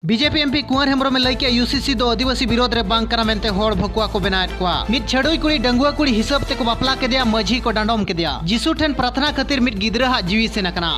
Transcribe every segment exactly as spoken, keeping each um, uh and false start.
BJP MP ᱠᱩᱸᱣᱟᱨ ᱦᱮᱢᱵᱨᱚᱢᱮ ᱞᱟᱹᱭ ᱠᱮᱫᱼᱟ, ᱭᱩᱥᱤᱥᱤ ᱫᱚ ᱟᱹᱫᱤᱵᱟᱹᱥᱤ ᱵᱤᱨᱳᱫᱷ ᱨᱮ ᱵᱟᱝ ᱠᱟᱱᱟ ᱢᱮᱱᱛᱮ ᱦᱚᱲ ᱵᱷᱟᱹᱠᱩᱣᱟᱹ ᱠᱚ ᱵᱮᱱᱟᱣᱮᱫ ᱠᱚᱣᱟ᱾ ᱢᱤᱫ ᱪᱷᱟᱹᱰᱩᱭ ᱠᱩᱲᱤ ᱰᱟᱺᱜᱩᱣᱟᱹ ᱠᱩᱲᱤ ᱦᱤᱥᱟᱹᱵ ᱛᱮᱠᱚ ᱵᱟᱯᱞᱟ ᱠᱮᱫᱮᱭᱟ, ᱢᱟᱹᱡᱷᱤ ᱠᱚ ᱰᱟᱸᱰᱚᱢ ᱠᱮᱫᱮᱭᱟ᱾ ᱡᱤᱥᱩ ᱴᱷᱮᱱ ᱯᱨᱟᱨᱛᱷᱱᱟ ᱠᱷᱟᱹᱛᱤᱨ ᱢᱤᱫ ᱜᱤᱫᱽᱨᱟᱹ ᱦᱟᱜ ᱡᱤᱣᱤ ᱥᱮᱱ ᱟᱠᱟᱱᱟ᱾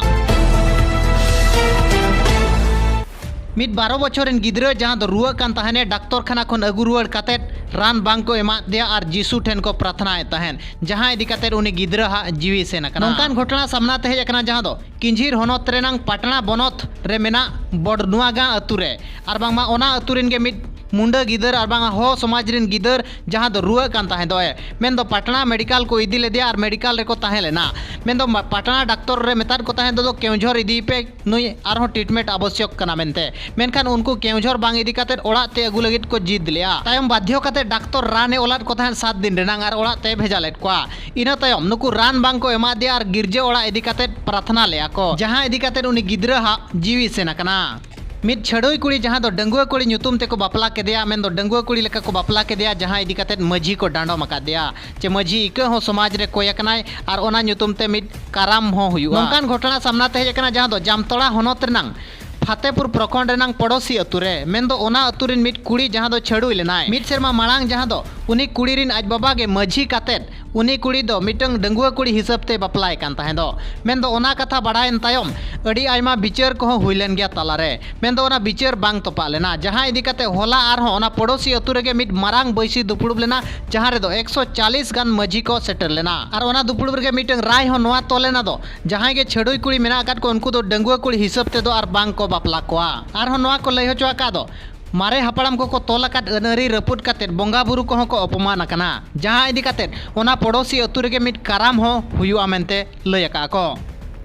ᱢᱤᱫ ᱵᱟᱨᱚ ᱵᱚᱪᱷᱚᱨ ᱨᱮᱱ ᱜᱤᱫᱽᱨᱟᱹ ᱡᱟᱦᱟᱸ ᱫᱚ ᱨᱩᱣᱟᱹᱜ ᱠᱟᱱ ᱛᱟᱦᱮᱱᱮ, ᱰᱟᱠᱛᱚᱨ ᱠᱷᱟᱱᱟ ᱠᱷᱚᱱ ᱟᱹᱜᱩ ᱨᱩᱣᱟᱹᱲ ᱠᱟᱛᱮᱫ ᱨᱟᱱ ᱵᱟᱝ ᱠᱚ ᱮᱢᱟᱫ ᱫᱮᱭᱟ ᱟᱨ ᱡᱤᱥᱩ ᱴᱷᱮᱱ ᱠᱚ ᱯᱨᱟᱨᱛᱷᱱᱟᱭᱮᱫ ᱛᱟᱦᱮᱱ, ᱡᱟᱦᱟᱸ ᱤᱫᱤ ᱠᱟᱛᱮᱫ ᱩᱱᱤ ᱜᱤᱫᱽᱨᱟᱹ ᱦᱟᱜ ᱡᱤᱣᱤ ᱥᱮᱱ ᱟᱠᱟᱱᱟ᱾ ᱱᱚᱝᱠᱟᱱ ᱜᱷᱚᱴᱚᱱᱟ ᱥᱟᱢᱱᱟ ᱛᱮ ᱦᱮᱡ ᱟᱠᱟᱱᱟ, ᱡᱟᱦᱟᱸ ᱫᱚ ᱠᱤᱧᱡᱷᱤᱨ ᱦᱚᱱᱚᱛ ᱨᱮᱱᱟᱝ ᱯᱟᱴᱱᱟ ᱵᱚᱱᱚᱛ ᱨᱮ ᱢᱮᱱᱟᱜ ᱵᱚᱰᱱᱩᱣᱟ ᱜᱟᱸ ᱟᱹᱛᱩ ᱨᱮ, ᱟᱨ ᱵᱟᱝᱢᱟ ᱚᱱᱟ ᱟᱹᱛᱩ ᱨᱮᱱ ᱜᱮ ᱢᱤᱫ ᱢᱩᱸᱰᱟᱹ ᱜᱤᱫᱟᱹᱨ ᱟᱨ ᱵᱟᱝ ᱦᱚ ᱥᱚᱢᱟᱡᱽ ᱨᱮᱱ ᱜᱤᱫᱟᱹᱨ ᱡᱟᱦᱟᱸ ᱫᱚ ᱨᱩᱣᱟᱹᱜ ᱠᱟᱱ ᱛᱟᱦᱮᱸ ᱫᱚᱭ, ᱢᱮᱱᱫᱚ ᱯᱟᱴᱱᱟ ᱢᱮᱰᱤᱠᱟᱞ ᱠᱚ ᱤᱫᱤ ᱞᱮᱫᱮᱭᱟ ᱟᱨ ᱢᱮᱰᱤᱠᱟᱞ ᱨᱮᱠᱚ ᱛᱟᱦᱮᱸ ᱞᱮᱱᱟ᱾ ᱢᱮᱱᱫᱚ ᱢᱟ-, ᱯᱟᱴᱱᱟ ᱰᱟᱠᱛᱚᱨ ᱨᱮ ᱢᱮᱛᱟᱫ ᱠᱚ ᱛᱟᱦᱮᱸ ᱫᱚ, ᱠᱮᱣᱡᱷᱚᱨ ᱤᱫᱤᱭᱮᱯᱮ, ᱱᱩᱭ ᱟᱨᱦᱚᱸ ᱴᱨᱤᱴᱢᱮᱱᱴ ᱟᱵᱚᱥᱭᱚᱠ ᱠᱟᱱᱟ ᱢᱮᱱᱛᱮ᱾ ᱢᱮᱱᱠᱷᱟᱱ ᱩᱱᱠᱩ ᱠᱮᱣᱡᱷᱚᱨ ᱵᱟᱝ ᱤᱫᱤ ᱠᱟᱛᱮᱫ ᱚᱲᱟᱜ ᱛᱮ ᱟᱹᱜᱩ ᱞᱟᱹᱜᱤᱫ ᱠᱚ ᱡᱤᱫ ᱞᱮᱫᱼᱟ᱾ ᱛᱟᱭᱚᱢ ᱵᱟᱫᱽᱫᱷᱚ ᱠᱟᱛᱮ ᱰᱟᱠᱛᱚᱨ ᱨᱟᱱ ᱮ ᱚᱞᱟᱫ ᱠᱚ ᱛᱟᱦᱮᱸᱫ ᱥᱟᱛ ᱫᱤᱱ ᱨᱮᱱᱟᱝ ᱟᱨ ᱚᱲᱟᱜ ᱛᱮᱭ ᱵᱷᱮᱡᱟ ᱞᱮᱫ ᱠᱚᱣᱟ᱾ ᱤᱱᱟᱹ ᱛᱟᱭᱚᱢ ᱱᱩᱠᱩ ᱨᱟᱱ ᱵᱟᱝ ᱠᱚ ᱮᱢᱟ ᱫᱮᱭᱟ ᱟᱨ ᱜᱤᱨᱡᱟᱹ ᱚᱲᱟᱜ ᱤᱫᱤ ᱠᱟᱛᱮᱫ ᱯᱨᱟᱨᱛᱷᱱᱟ ᱞᱮᱫᱼᱟ ᱠᱚ, ᱡᱟᱦᱟᱸ ᱤᱫᱤ ᱠᱟᱛᱮᱫ ᱩᱱᱤ ᱜᱤᱫᱽᱨᱟᱹ ᱦᱟᱜ ᱡᱤᱣᱤ ᱥᱮᱱ ᱟᱠᱟᱱᱟ᱾ ᱢᱤᱫ ᱪᱷᱟᱹᱰᱩᱭ ᱠᱩᱲᱤ ᱡᱟᱦᱟᱸ ᱫᱚ ᱰᱟᱺᱜᱩᱣᱟᱹ ᱠᱩᱲᱤ ᱧᱩᱛᱩᱢ ᱛᱮᱠᱚ ᱵᱟᱯᱞᱟ ᱠᱮᱫᱮᱭᱟ, ᱢᱮᱱᱫᱚ ᱰᱟᱺᱜᱩᱣᱟᱹ ᱠᱩᱲᱤ ᱞᱮᱠᱟ ᱠᱚ ᱵᱟᱯᱞᱟ ᱠᱮᱫᱮᱭᱟ, ᱡᱟᱦᱟᱸ ᱤᱫᱤ ᱠᱟᱛᱮᱫ ᱢᱟᱹᱡᱷᱤ ᱠᱚ ᱰᱟᱸᱰᱚᱢ ᱟᱠᱟᱫᱮᱭᱟ, ᱪᱮ ᱢᱟᱹᱡᱷᱤ ᱤᱠᱟᱹ ᱦᱚᱸ ᱥᱚᱢᱟᱡᱽ ᱨᱮ ᱠᱚᱭ ᱟᱠᱟᱱᱟᱭ ᱟᱨ ᱚᱱᱟ ᱧᱩᱛᱩᱢ ᱛᱮ ᱢᱤᱫ ᱠᱟᱨᱟᱢ ᱦᱚᱸ ᱦᱩᱭᱩᱜᱼᱟ᱾ ᱱᱚᱝᱠᱟᱱ ᱜᱷᱚᱴᱚᱱᱟ ᱥᱟᱢᱱᱟ ᱛᱮ ᱦᱮᱡ ᱟᱠᱟᱱᱟ, ᱡᱟᱦᱟᱸ ᱫᱚ ᱡᱟᱢᱛᱟᱲᱟ ᱦᱚᱱᱚᱛ ᱨᱮᱱᱟᱝ ᱯᱷᱟᱛᱮᱯᱩᱨ ᱯᱨᱚᱠᱷᱚᱸᱰ ᱨᱮᱱᱟᱝ ᱯᱚᱲᱚᱥᱤ ᱟᱹᱛᱩ ᱨᱮ, ᱢᱮᱱᱫᱚ ᱚᱱᱟ ᱟᱹᱛᱩ ᱨᱮᱱ ᱢᱤᱫ ᱠᱩᱲᱤ ᱡᱟᱦᱟᱸ ᱫᱚ ᱪᱷᱟᱹᱰᱩᱭ ᱞᱮᱱᱟᱭ᱾ ᱢᱤᱫ ᱥᱮᱨᱢᱟ ᱢᱟᱲᱟᱝ ᱡᱟᱦᱟᱸ ᱫᱚ ᱩᱱᱤ ᱠᱩᱲᱤ ᱨᱮᱱ ᱟᱡ ᱵᱟᱵᱟ ᱜᱮ ᱢᱟᱹᱡᱷᱤ ᱠᱟᱛᱮᱫ ᱩᱱᱤ ᱠᱩᱲᱤ ᱫᱚ ᱢᱤᱫᱴᱟᱝ ᱰᱟᱺᱜᱩᱣᱟᱹ ᱠᱩᱲᱤ ᱦᱤᱥᱟᱹᱵ ᱛᱮ ᱵᱟᱯᱞᱟᱭ ᱠᱟᱱ ᱛᱟᱦᱮᱸ ᱫᱚ᱾ ᱢᱮᱱᱫᱚ ᱚᱱᱟ ᱠᱟᱛᱷᱟ ᱵᱟᱲᱟᱭᱮᱱ ᱛᱟᱭᱚᱢ ᱟᱹᱰᱤ ᱟᱭᱢᱟ ᱵᱤᱪᱟᱹᱨ ᱠᱚᱦᱚᱸ ᱦᱩᱭ ᱞᱮᱱ ᱜᱮᱭᱟ ᱛᱟᱞᱟᱨᱮ᱾ ᱢᱮᱱᱫᱚ ᱚᱱᱟ ᱵᱤᱪᱟᱹᱨ ᱵᱟᱝ ᱛᱚᱯᱟᱜ ᱞᱮᱱᱟ, ᱡᱟᱦᱟᱸ ᱤᱫᱤ ᱠᱟᱛᱮ ᱦᱚᱞᱟ ᱟᱨᱦᱚᱸ ᱚᱱᱟ ᱯᱚᱲᱚᱥᱤ ᱟᱹᱛᱩ ᱨᱮᱜᱮ ᱢᱤᱫ ᱢᱟᱨᱟᱝ ᱵᱟᱹᱭᱥᱤ ᱫᱩᱯᱲᱩᱵ ᱞᱮᱱᱟ, ᱡᱟᱦᱟᱸ ᱨᱮᱫᱚ ᱮᱠᱥᱚ ᱪᱟᱞᱤᱥ ᱜᱟᱱ ᱢᱟᱹᱡᱷᱤ ᱠᱚ ᱥᱮᱴᱮᱨ ᱞᱮᱱᱟ᱾ ᱟᱨ ᱚᱱᱟ ᱫᱩᱯᱲᱩᱵ ᱨᱮᱜᱮ ᱢᱤᱫᱴᱟᱝ ᱨᱟᱭ ᱦᱚᱸ ᱱᱚᱣᱟ ᱛᱚᱞ ᱮᱱᱟ ᱫᱚ, ᱡᱟᱦᱟᱸᱭ ᱜᱮ ᱪᱷᱟᱹᱰᱩᱭ ᱠᱩᱲᱤ ᱢᱮᱱᱟᱜ ᱟᱠᱟᱫ ᱠᱚ, ᱩᱱᱠᱩ ᱫᱚ ᱰᱟᱺᱜᱩᱣᱟᱹ ᱠᱩᱲᱤ ᱦᱤᱥᱟᱹᱵ ᱛᱮᱫᱚ ᱟᱨ ᱵᱟᱝ ᱠᱚ ᱵᱟᱯᱞᱟ ᱠᱚᱣᱟ᱾ ᱟᱨᱦᱚᱸ ᱱᱚᱣᱟ ᱠᱚ ᱞᱟᱹᱭ ᱦᱚᱪᱚ ᱟᱠᱟᱫ ᱫᱚ, ᱢᱟᱨᱮ ᱦᱟᱯᱲᱟᱢ ᱠᱚᱠᱚ ᱛᱚᱞ ᱟᱠᱟᱫ ᱟᱹᱱ ᱟᱹᱨᱤ ᱨᱟᱹᱯᱩᱫ ᱠᱟᱛᱮᱫ ᱵᱚᱸᱜᱟ ᱵᱩᱨᱩ ᱠᱚᱦᱚᱸ ᱠᱚ ᱚᱯᱚᱢᱟᱱ ᱟᱠᱟᱱᱟ, ᱡᱟᱦᱟᱸ ᱤᱫᱤ ᱠᱟᱛᱮᱫ ᱚᱱᱟ ᱯᱚᱲᱚᱥᱤ ᱟᱹᱛᱩ ᱨᱮᱜᱮ ᱢᱤᱫ ᱠᱟᱨᱟᱢ ᱦᱚᱸ ᱦᱩᱭᱩᱜᱼᱟ ᱢᱮᱱᱛᱮ ᱞᱟᱹᱭ ᱟᱠᱟᱫᱼᱟ ᱠᱚ᱾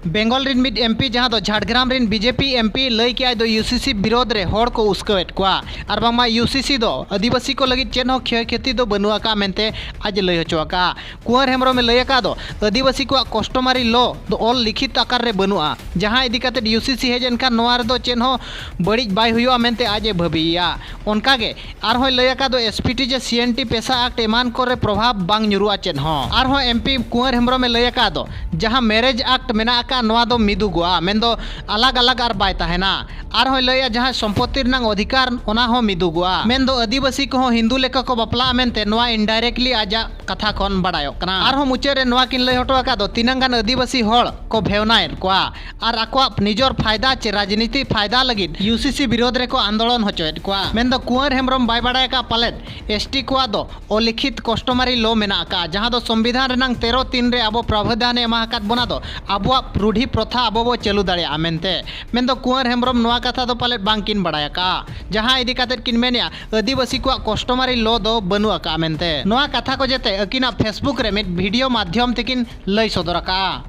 ᱵᱮᱝᱜᱚᱞ ᱨᱤᱱ ᱢᱤᱫ ᱮᱢᱯᱤ, ᱡᱟᱦᱟᱸ ᱫᱚ ᱡᱷᱟᱲᱜᱨᱟᱢ ᱨᱤᱱ ᱵᱤᱡᱮᱯᱤ ᱮᱢᱯᱤ, ᱞᱟᱹᱭ ᱠᱮᱜᱼᱟᱭ ᱫᱚ ᱭᱩᱥᱤᱥᱤ ᱵᱤᱨᱳᱫᱷ ᱨᱮ ᱦᱚᱲ ᱠᱚ ᱩᱥᱠᱟᱹᱣᱮᱫ ᱠᱚᱣᱟ, ᱟᱨ ᱵᱟᱝᱢᱟ ᱭᱩᱥᱤᱥᱤ ᱫᱚ ᱟᱹᱫᱤᱵᱟᱹᱥᱤ ᱠᱚ ᱞᱟᱹᱜᱤᱫ ᱪᱮᱫ ᱦᱚᱸ ᱠᱷᱚᱭ ᱠᱷᱚᱛᱤ ᱫᱚ ᱵᱟᱹᱱᱩᱜ ᱟᱠᱟᱫᱼᱟ ᱢᱮᱱᱛᱮ ᱟᱡ ᱮ ᱞᱟᱹᱭ ᱦᱚᱪᱚ ᱟᱠᱟᱫᱼᱟ᱾ ᱠᱩᱸᱣᱟᱨ ᱦᱮᱢᱵᱨᱚᱢᱮ ᱞᱟᱹᱭ ᱟᱠᱟᱫ ᱫᱚ, ᱟᱹᱫᱤᱵᱟᱹᱥᱤ ᱠᱚᱣᱟᱜ customary law ᱫᱚ ᱚᱞ ᱞᱤᱠᱷᱤᱛ ᱟᱠᱟᱨ ᱨᱮ ᱵᱟᱹᱱᱩᱜᱼᱟ, ᱡᱟᱦᱟᱸ ᱤᱫᱤ ᱠᱟᱛᱮᱫ ᱭᱩᱥᱤᱥᱤ ᱦᱮᱡ ᱮᱱᱠᱷᱟᱱ ᱱᱚᱣᱟ ᱨᱮᱫᱚ ᱪᱮᱫ ᱦᱚᱸ ᱵᱟᱹᱲᱤᱡ ᱵᱟᱭ ᱦᱩᱭᱩᱜᱼᱟ ᱢᱮᱱᱛᱮ ᱟᱡ ᱮ ᱵᱷᱟᱹᱵᱤᱭᱮᱫᱼᱟ᱾ ᱚᱱᱠᱟᱜᱮ ᱟᱨᱦᱚᱸᱭ ᱞᱟᱹᱭ ᱟᱠᱟᱫ ᱫᱚ, ᱮᱥᱯᱤᱴᱤ ᱪᱮ ᱥᱤᱮᱱᱴᱤ ᱯᱮᱥᱟ ᱟᱠᱴ ᱮᱢᱟᱱ ᱠᱚᱨᱮ ᱯᱨᱚᱵᱷᱟᱵᱽ ᱵᱟᱝ ᱧᱩᱨᱩᱜᱼᱟ ᱪᱮᱫ ᱦᱚᱸ᱾ ᱟᱨᱦᱚᱸ ᱮᱢᱯᱤ ᱠᱩᱸᱣᱟᱨ ᱦᱮᱢᱵᱨᱚᱢᱮ ᱞᱟᱹᱭ ᱟᱠᱟᱫ ᱫᱚ, ᱡᱟᱦᱟᱸ ᱢᱮᱨᱮᱡᱽ ᱟᱠᱴ ᱢᱮᱱᱟᱜ ᱟᱠᱟᱫ ᱱᱚᱣᱟ ᱫᱚ ᱢᱤᱫᱩᱜᱚᱜᱼᱟ, ᱢᱮᱱᱫᱚ ᱟᱞᱟᱜᱽ ᱟᱞᱟᱜᱽ ᱟᱨ ᱵᱟᱭ ᱛᱟᱦᱮᱱᱟ᱾ ᱟᱨᱦᱚᱸᱭ ᱞᱟᱹᱭᱟ ᱡᱟᱦᱟᱸ ᱥᱚᱢᱯᱚᱛᱤ ᱨᱮᱱᱟᱜ ᱚᱫᱷᱤᱠᱟᱨ, ᱚᱱᱟ ᱦᱚᱸ ᱢᱤᱫᱩᱜᱚᱜᱼᱟ, ᱢᱮᱱᱫᱚ ᱟᱹᱫᱤᱵᱟᱹᱥᱤ ᱠᱚᱦᱚᱸ ᱦᱤᱱᱫᱩ ᱞᱮᱠᱟ ᱠᱚ ᱵᱟᱯᱞᱟᱜᱼᱟ ᱢᱮᱱᱛᱮ ᱱᱚᱣᱟ indirectly ᱟᱡᱟᱜ ᱠᱟᱛᱷᱟ ᱠᱷᱚᱱ ᱵᱟᱲᱟᱭᱚᱜ ᱠᱟᱱᱟ᱾ ᱟᱨᱦᱚᱸ ᱢᱩᱪᱟᱹᱫ ᱨᱮ ᱱᱚᱣᱟ ᱠᱤᱱ ᱞᱟᱹᱭ ᱦᱚᱴᱚ ᱟᱠᱟᱫ ᱫᱚ, ᱛᱤᱱᱟᱹᱝ ᱜᱟᱱ ᱟᱹᱫᱤᱵᱟᱹᱥᱤ ᱦᱚᱲ ᱠᱚ ᱵᱷᱮᱣᱱᱟᱭᱮᱫ ᱠᱚᱣᱟ ᱟᱨ ᱟᱠᱚᱣᱟᱜ ᱱᱤᱡᱚᱨ ᱯᱷᱟᱭᱫᱟ ᱪᱮ ᱨᱟᱡᱽᱱᱤᱛᱤ ᱯᱷᱟᱭᱫᱟ ᱞᱟᱹᱜᱤᱫ ᱤᱭᱩ ᱥᱤ ᱥᱤ ᱵᱤᱨᱳᱫᱷ ᱨᱮᱠᱚ ᱟᱱᱫᱳᱞᱚᱱ ᱦᱚᱪᱚᱭᱮᱫ ᱠᱚᱣᱟ᱾ ᱢᱮᱱᱫᱚ ᱠᱩᱸᱣᱟᱨ ᱦᱮᱢᱵᱨᱚᱢ ᱵᱟᱭ ᱵᱟᱲᱟᱭ ᱟᱠᱟᱫ ᱯᱟᱞᱮᱫ ᱮᱥ ᱴᱤ ᱠᱚᱣᱟᱜ ᱫᱚ ᱚᱞᱤᱠᱷᱤᱛ customary law ᱢᱮᱱᱟᱜ ᱟᱠᱟᱫᱼᱟ, ᱡᱟᱦᱟᱸ ᱫᱚ ᱥᱚᱝᱵᱤᱫᱷᱟᱱ ᱨᱮᱱᱟᱝ ᱛᱮᱨᱚ ᱛᱤᱱ ᱨᱮ ᱟᱵᱚ ᱯᱨᱟᱵᱷᱟᱫᱷᱟᱱ ᱮ ᱮᱢᱟ ᱟᱠᱟᱫ ᱵᱚᱱᱟ ᱫᱚ ᱟᱵᱚᱣᱟᱜ ᱨᱩᱰᱷᱤ ᱯᱨᱚᱛᱷᱟ ᱟᱵᱚ ᱵᱚ ᱪᱟᱹᱞᱩ ᱫᱟᱲᱮᱭᱟᱜᱼᱟ ᱢᱮᱱᱛᱮ᱾ ᱢᱮᱱᱫᱚ ᱠᱩᱸᱣᱟᱨ ᱦᱮᱢᱵᱨᱚᱢ ᱱᱚᱣᱟ ᱠᱟᱛᱷᱟ ᱫᱚ ᱯᱟᱞᱮᱫ ᱵᱟᱝ ᱠᱤᱱ ᱵᱟᱲᱟᱭ ᱟᱠᱟᱫᱼᱟ, ᱡᱟᱦᱟᱸ ᱤᱫᱤ ᱠᱟᱛᱮᱫ ᱠᱤᱱ ᱢᱮᱱᱮᱫᱼᱟ ᱟᱹᱫᱤᱵᱟᱹᱥᱤ ᱠᱚᱣᱟᱜ customary law ᱫᱚ ᱵᱟᱹᱱᱩᱜ ᱟᱠᱟᱫᱼᱟ ᱢᱮᱱᱛᱮ᱾ ᱱᱚᱣᱟ ᱠᱟᱛᱷᱟ ᱠᱚ ᱡᱮᱛᱮ ᱟᱹᱠᱤᱱᱟᱜ Facebook ᱨᱮ ᱢᱤᱫ video ᱢᱟᱫᱽᱫᱷᱚᱢ ᱛᱮᱠᱤᱱ ᱞᱟᱹᱭ ᱥᱚᱫᱚᱨ ᱟᱠᱟᱫᱼᱟ᱾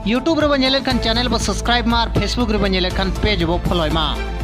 YouTube ᱨᱮᱵᱚ ᱧᱮᱞᱮᱫ ᱠᱷᱟᱱ channel ᱵᱚ subscribe ᱢᱟ ᱟᱨ Facebook ᱨᱮᱵᱚ ᱧᱮᱞᱮᱫ ᱠᱷᱟᱱ page ᱵᱚ follow ᱢᱟ᱾